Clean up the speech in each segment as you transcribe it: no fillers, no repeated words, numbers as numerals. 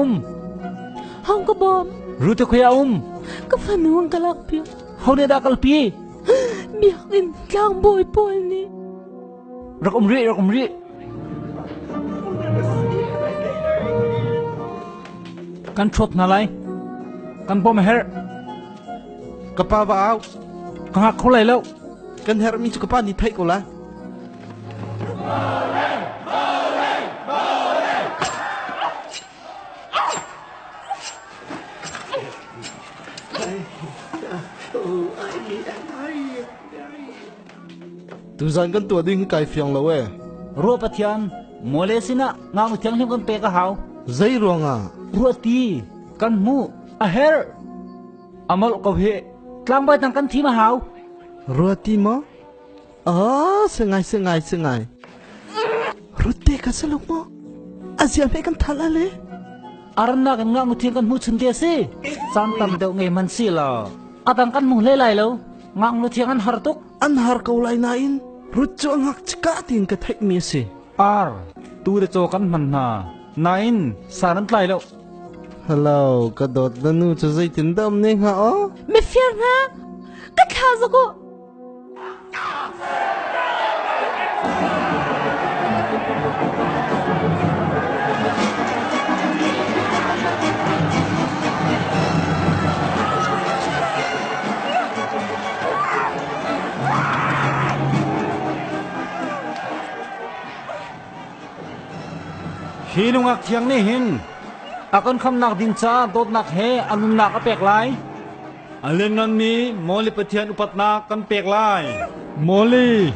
um? Hong ka bawm. Rute khoi a um? Ka fanu an ka lakpiak. Ho nih dah kalpi? Biakinn tlangbawi pawl nih. Rak um rih, rak um rih. Kan ṭhuat hna lai. Kan bawm a herh. Ka pa va au. Ka hngak kho lai lo. Kan herhmi cu ka pa nih theih ko lai. Tuzan kan tuah ding hi kai fiang lo ee. Ruah Pathian, mawle sinah ngaknu thianghlim kan pek a hau. Zei ruangah? Ruahti kan hmuh a herh. A molh ko hi. Tlangbawi tang kan thim a hau. Ruahti maw? Ah, sengai sengai sengai. Rutte ka si lo maw? A zia hme kan thal ale. Arannak in ngaknu thiang kan hmuh chun te si. Caan tam deuh ngei man si law. Adang kan hmu hlei lai lo. Ngaknu thiang an har tuk. An har ko lai nain Ruth cu a ngakchika tiin ka theihmi a si. Ar, tu le caw kan hman hna. Nain san an tlai lo. Hello, ka dawt na nu cu zeitin dah um ne hnga aw? Mifir hna, ka thla zuk u. Hi nungak thiang nih hin a kan khamnak ding caah dawtnak he a nunnak a pek lai. A liannganmi Mawli Pathian upatnak kan pek lai. Mawli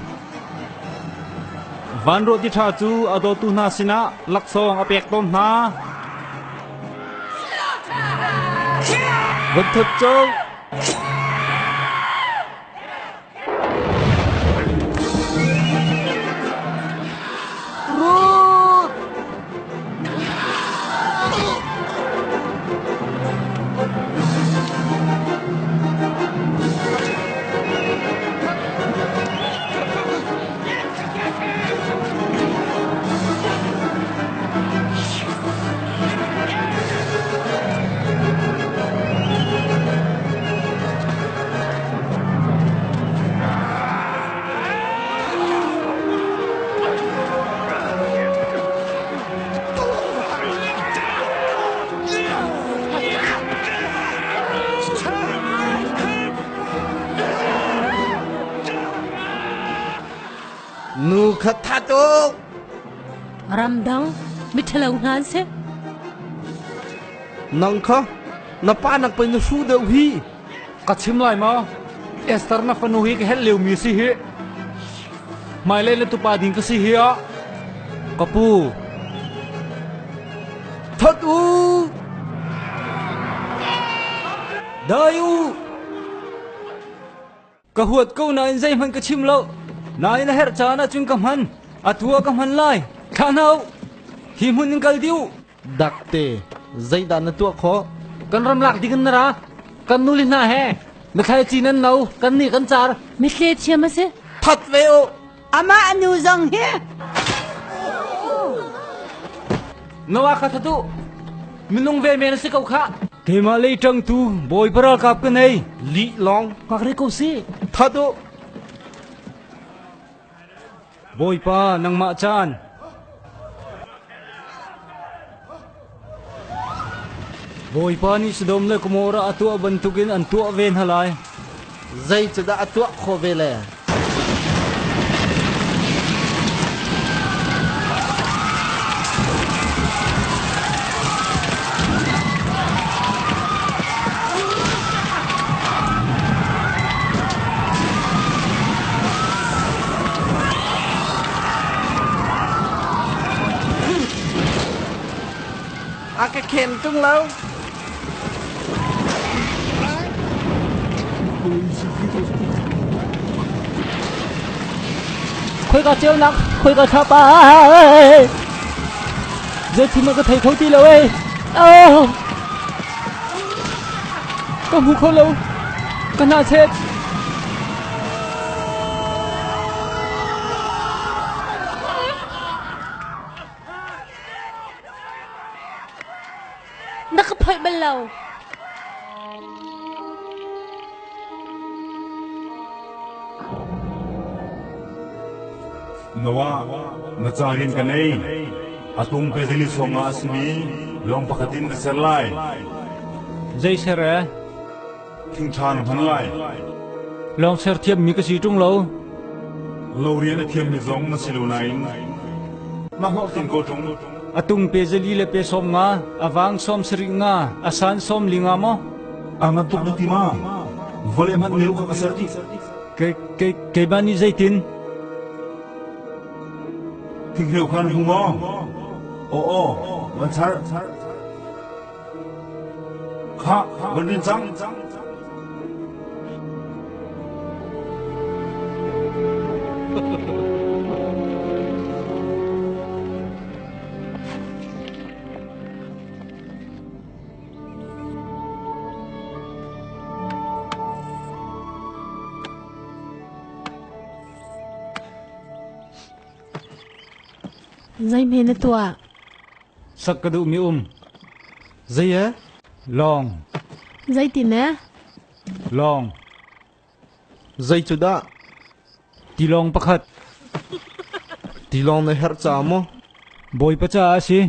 Vanruah ti ṭha cu a dawtu hna sinah laksawng a pek tawn hna. Van that cang. Ruth! Nu kha that u! Ramdang miṭhalo hna an si. Nang kha na pa nak pei na hru deuh hi. Ka chim lai maw? Esther na fanu hi ka helh liomi si hi. Hmailei le tupa ding ka si hi ah. Ka pu. That u! Dai u! Ka huat ko nain zeihmanh ka chim lo. Nain a herh caan ahcun ka hman. Atu ah ka hman lai. Thlah hna u. Hi hmun in kal dih u. Dakte, zeidah na tuah khawh? Kan ram lak ding in na ra. Kan nuli hna he. Mithlai ci nan no, kan nih kan car. Mithle thiam a si. That ve u. Amah nu zong hi. Noah kha thatu. Minung ve men a si ko khah. Keimah lei ṭangtu bawipa ralkap ka nei. Lih lawng. Ngak rih ko si. That u. Bawipa nangmah caan. Bawipa nih Sodom le Gomorrah a tuah bantukin an tuah ve hna lai. Zei cu dah a tuah khawh ve le? A ka khen tung lo. Khoika ceunak, khoika thlapa. Zeithim ka thei kho ti lo ei. Oh! Ka hmu kho lo. Ka hna chet. Na ka phoih bal lo. Noah, na ca rian ka nei. A tung pe zili sawm nga a simi lawng pakhat in na ser lai. Zei ser e? Thingṭha na hman lai. Lawng ser thiammi ka si ṭung lo. Lo rian a thiammi zong na si lo nain na hlawhtlin ko ṭung. A tung pe zali le pe 50, a vang 75 nga, a san 40 nga maw? A ngan tuk na ti ma? Vawlei hmanh neu kha ka ser dih. Keimah nih zeitin? Thinghreu kha na hmu maw? Aw aw, van char. Khah, van rin cang. Zeihme na tuah? Sak ka duhmi um. Zei e? Lawng. Zeitin e? Lawng. Zei cu dah? Tilawng pakhat. Tilawng na herh caah maw? Bawipa caah a si.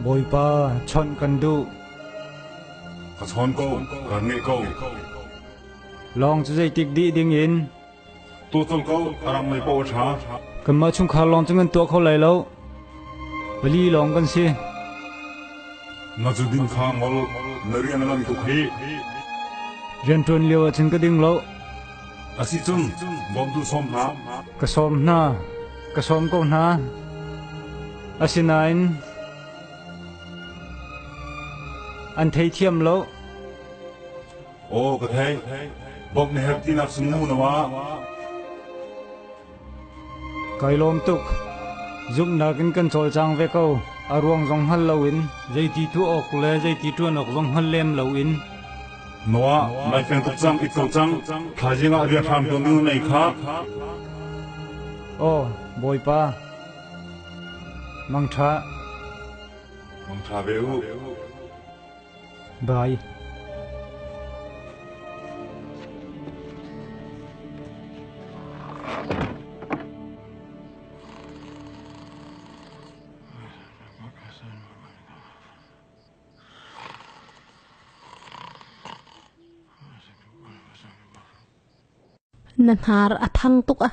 Bawipa, chawnh kan duh. Ka chawn ko, kaan ngeih ko. Lawng cu zeitik dih ding in? Tucol ko, a ram lei paoh a ṭha. Kanmah chungkhar lawng cu kan tuah kho lai lo. Pali lawng kan si. Na zu din kha ngol, na rian a ngan tuk hih. Rianṭuan lio ahcun ka ding lo. Asicun, bawmtu sawm hna. Ka sawm hna, ka sawm ko hna. Asinain an theithiam lo. Aw ka thei. Bawmh na herh tinak sung na wa. Kai lawm tuk. Zumhnak in kan cawlcang ve ko. A ruang zong hngal loin, zeiti tuah awk le zeiti ṭuan awk zong hngal lem loin. Noah, nai feng tuk cang, it ko cang. Thaizing ah rian hram tuan ding na nei kha. Aw, Bawipa. Mangṭha. Mangṭha ve u. Bye. Na hnar a thang tuk a.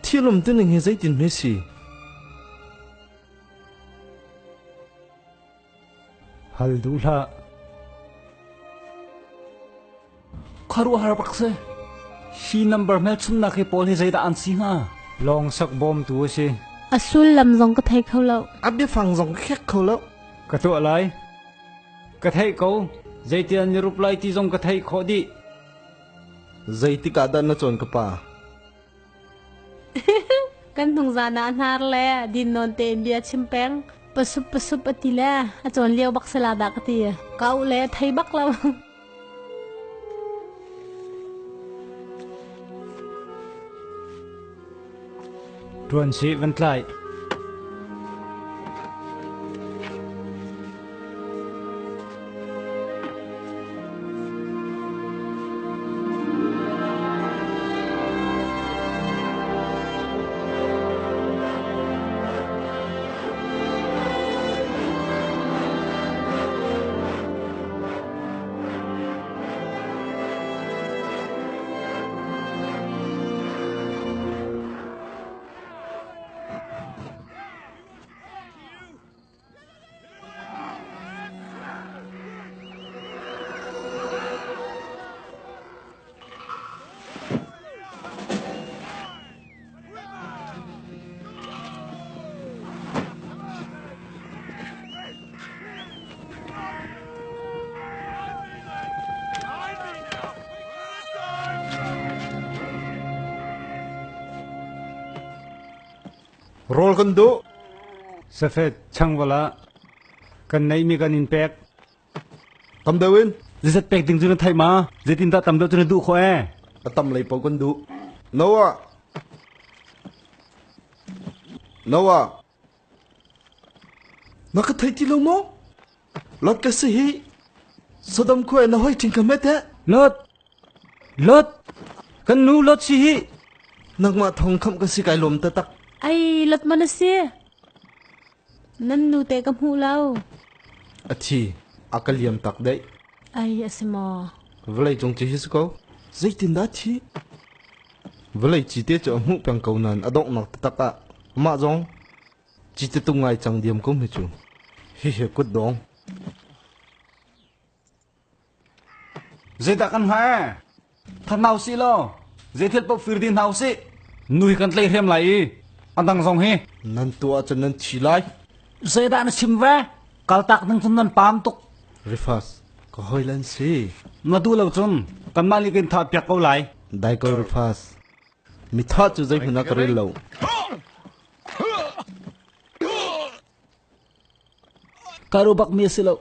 Thil umtuning hi zeitin hme si? Hal duh hlah. Khuaruahhar bak si. Hi number hmelchunnak hi pawl hi zeidah an si hnga? Lawng sak bawmtu a si. A sullam zong ka thei kho lo. A biafang zong ka khek kho lo. Ka tuah lai. Ka theih ko. Zeitian ni rup lai ti zong ka theih khawh dih. Zeitik ah dah na cawn ka pa? Kan hnungzan ah hnar le din nawn tein bia chim peng. Pasup pasup a ti le a cawn lio bak sala dah ka ti. Ka u le thei bak lo. Ṭuan sih van tlai. Rawl kan duh. Safet changval ah kan neihmi kan in pek. Tam deuh in. Zeizat pek ding cu na theih ma? Zeitindah tam deuh cu na duh khawh ee? A tam lei paoh kan duh. Noah. Noah. Na ka thei ti lo maw? Lot ka si hi. Sodom khua na hoi ṭing ka met eh. Lot! Lot! Kan nu Lot si hi. Nangmah thong khamh ka si kai lawm taktak. Ai, Lot man a si. Nan nu te ka hmu lo. A thi, a ka liam tak daih. Ai, a si maw? Vawlei cung ci hi si ko. Zeitindah thi? Vawlei cite cu a hmuh peng ko nain a donghnak taktak ah amah zong cite tung ngai cang diam ko hme cu. Hihi kutdong. Zeidah kan hnga ee? That hna usih law zeithil paoh fir dih hna usih. Nu hi kan tlaihhrem lai i a dang zong hi. Nan tuah ahcun nan thi lai. Zeidah na chim ve? Kaltak ding cun nan paam tuk. Rifas, ka hawi lan si. Na duh lo cun kanmah nih kan thah piak ko lai. Dai ko Rifas. Mitha cu zeihmanh ah ka rel lo. Ka ru bak mi a si lo.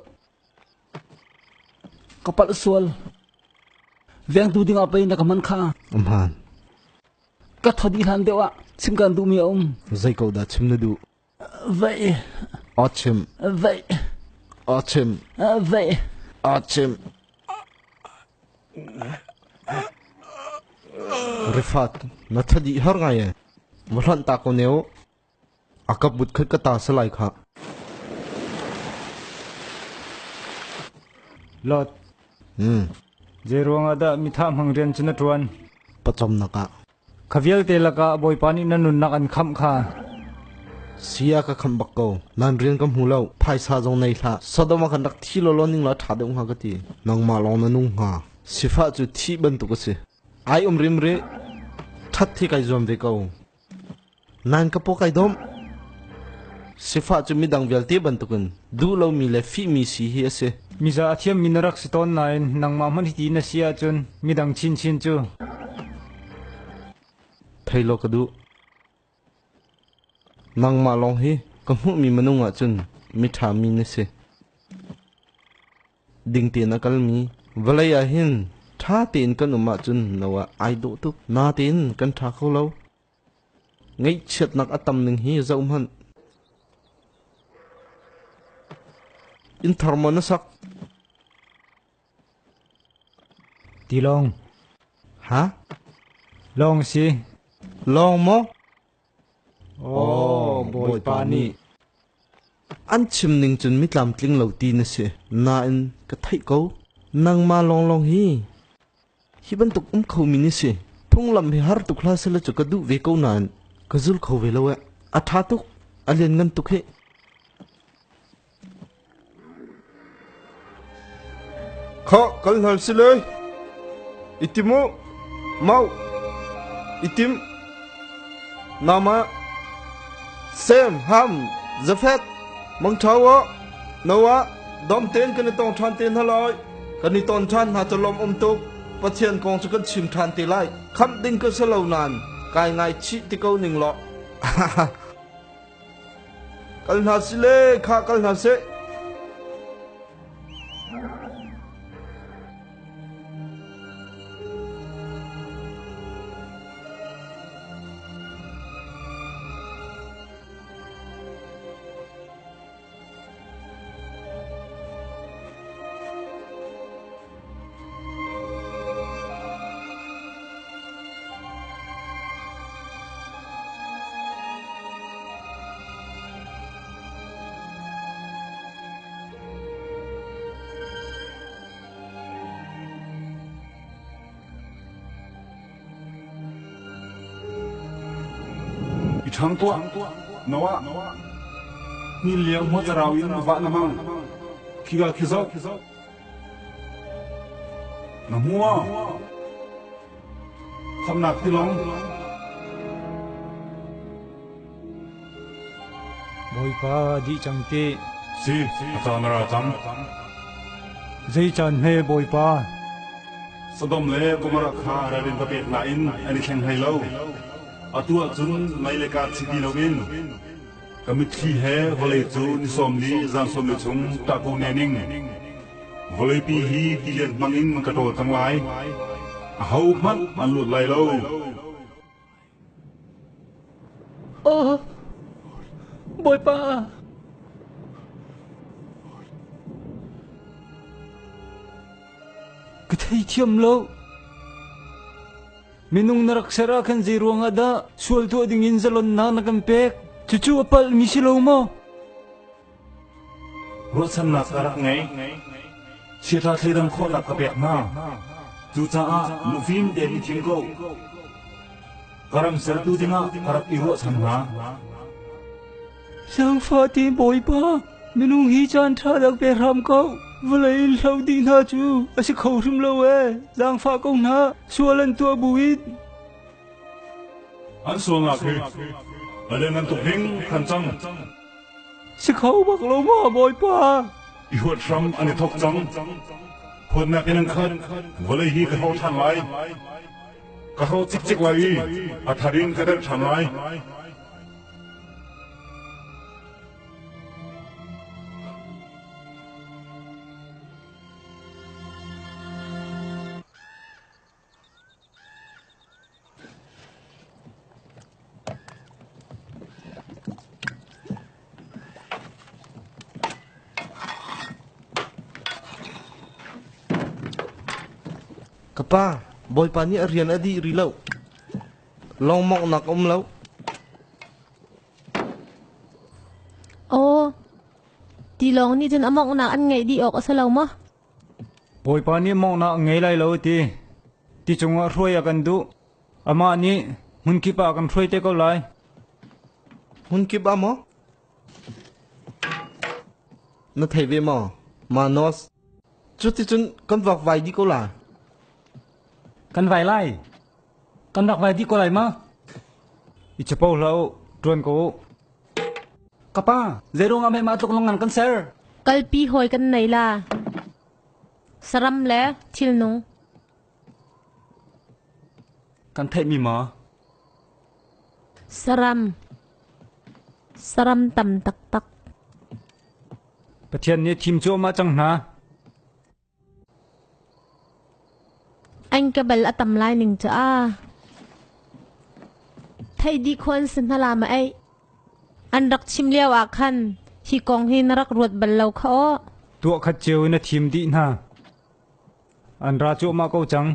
Ka palh sual. Vengtu dingah pei na ka hman kha. Hmaan. Ka thodi hlan deuh ah chim kan duhmi a um. Zei ko dah chim na duh? Vei. A chim. Vei. A chim. Vei. A chim. Rifat, na thadi har ngai e. Va hlanh ta ko neu. A ka but khat ka ta salai kha. Lot. Zei ruangah dah mitha hmang rian cu na ṭuan? Pawcawmnak ah. Kha vialte lakah Bawipa nih na nunnak an khamh kha. Sia ka khamh bak ko. Nan rian ka hmu lo. Phaisa zong nei hlah. Sodom ah khan rak thi lawlaw ning law ṭha deuh hnga ka ti. Nangmah lawng na nung hnga. Sifah cu thih bantuk a si. Ai um rim rih. Ṭhat hi kai zuam ve ko. Nan ka paw kai dawm. Sifah cu midang vialte bantukin duh lomi le fihmi si hi a si. Miza a thiammi na rak si tawn nain nangmah hmanh hiti na si ahcun midang chinchin cu. Thei law ka duh. Nangmah lawng hi ka hmuhmi minung ahcun miṭha mi na si. Ding tein a kalmi vawlei ah hin ṭha tein kan um ahcun no ah ai dawh tuk. Natein kan ṭha kho lo. Ngaihchiatnak a tam ning hi zohhmanh. Inn thar maw na sak? Tilawng. Ha? Lawng si. Lawng maw? Oh, Bawipa nih. An chim ning cun mi tlamtling lo ti na si. Nain ka theih ko. Nangmah lawnglawng hi hi bantuk um kho mi na si. Phunglam hi har tuk hlah sehla cu ka duh ve ko nain ka zul kho ve lo eh. A ṭha tuk. A lianngan tuk hih. Khah kal hnal si le. I tim u. Mau. I tim. Nama. Sem, Ham, Jafet, mangṭha u. Noah, dam tein kan i tong ṭhan te hna lai. Kan i ton ṭhan hna cu lawm um tuk. Pathian kong cu kan chim ṭhan te lai. Khamh ding ka si lo nain kai ngaichih ti ko ning law. Kal hna sile khah kal hna seh. I ṭhang tuah. Noah, hnin liang hmuacarau in vah na hmang. Khika khi zoh. Na hmu maw? Khamnak tilawng. Bawipa dih cang ti. Si, a caan a ra cang. Zei caan hme Bawipa? Sodom le Gomorrah kha ralrin ka pek nain an i thleng hlei lo. Atu ahcun mei le kar chi ti loin ka mitthli he vawlei cu ni sawm li zan sawm li chung ṭah ko ne ning. Vawleipi hi tilian hmang in ka ṭawl cang lai. Ahohmanh an lut lai lo. Aw, Bawipa! Ka theithiam lo. Minung na rak ser ah khan zei ruangah dah sual tuah dingin zalonnak na kan pek? Cucu a palhmi si lo maw? Ruahchannak ka rak ngei. Chiaṭha thleidan khawhnak ka pek hna. Cucaah lungfim tein i thim ko. Ka ram sertu dingah ka rak i ruahchan hna. Zaangfah te Bawipa, minung hi caan ṭha rak pe hram ko. Vawlei in hlo dih hna cu a si kho hrim lo ee. Zaangfah ko hna, sual an tuah buin. An sualnak hi a lianngan tuk ding khan cang. Si kho bak lo maw Bawipa? I huat hram an i thok cang. Huatnak in an khat. Vawlei hi ka hro ṭhan lai. Ka hro cikcek lai i a thar in ka derh ṭhan lai. Ka pa, Bawipa nih a rian a dih rih lo. Lawng mawnghnak a um lo. Aw, tilawng nih cun a mawnghnak an ngeih dih awk a si lo maw? Bawipa nih mawnghnak a ngei lai lo a ti. Ti cungah hruai a kan duh. Amah nih hmunkip ah a kan hruai te ko lai. Hmunkip ah maw? Na thei ve maw? Manos. Cuticun kan vakvai dih ko lai. Kan vai lai. Kan rak vai dih ko lai ma? I capo hlah u, ṭuan ko u. Ka pa, zeiruang ah mah tluk lung ngan kan ser? Kalpi hawi kan nei la. Saram le thilnung. Kan theihmi maw? Saram. Saram tam taktak. Pathian nih thim cuahmah cang hna. An ka bal a tam lai ning cu a. Thei dih khuan si hna la ma ei. An rak chim lio ah khan hi kong hi na rak ruat bal lo kha aw. Tuah khat cio in a thim dih hna. An ra cuahmah ko cang.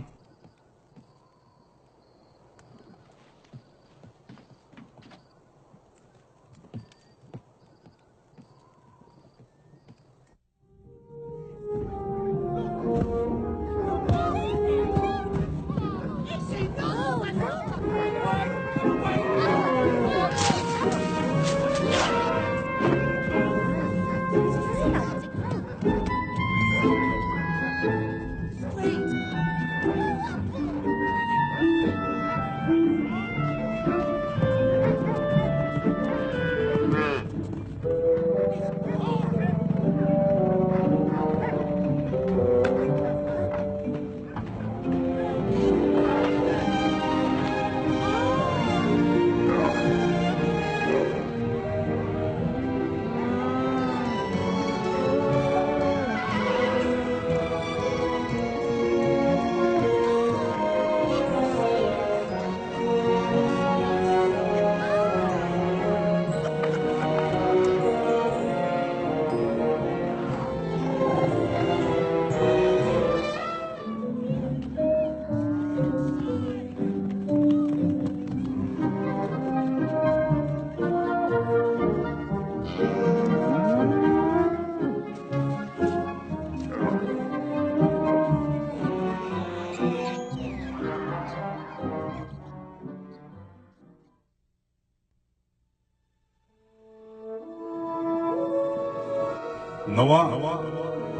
Noah,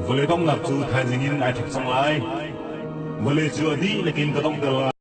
vawlei donghnak cu thaizing in ai thawk cang lai. Vawlei cu a dihlak in ka donghter lai.